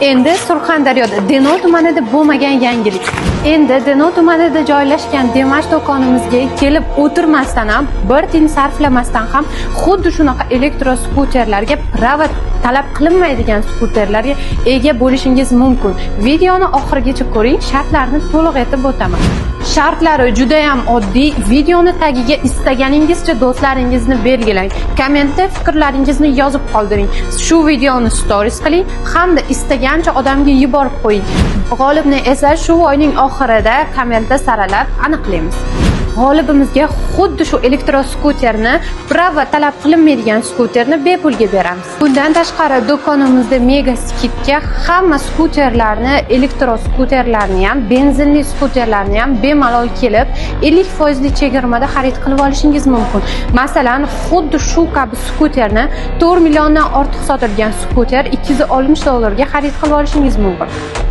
Endi Surxondaryoda, Denov tumanida bo'lmagan yangilik. Endi Denov tumanida joylashgan Demash do'konimizga kelib o'tirmasdan ham, bir tiyin sarflamasdan ham xuddi shunaqa elektroskuterlarga, права talab qilinmaydigan skuterlarga ega bo'lishingiz mumkin. Videoni oxirigacha ko'ring, shartlarni to'liq aytib o'taman. Shartlari juda ham oddiy. Videoni tagiga istaganingizcha do'stlaringizni belgilang. Kommentda fikrlaringizni yozib qoldiring. Shu videoni stories qiling hamda istagancha odamga yuborib qo'ying. G'olibni esa shu oyning oxirida kommentda saralab aniqlaymiz. G'olibimizga xuddi shu elektroskuterni, права talab qilinmaydigan skuterni bepulga beramiz. Bundan tashqari, do'konimizda мега скидка, hamma skuterlarni, elektroskuterlarni ham, benzinli skuterlarni ham bemalol kelib 50 foizli chegirmada xarid qilib olishingiz mumkin. Masalan, xuddi shu kabi skuterni, 4 milliondan ortiq sotilgan skuter, 260 dollarga xarid qilib olishingiz mumkin.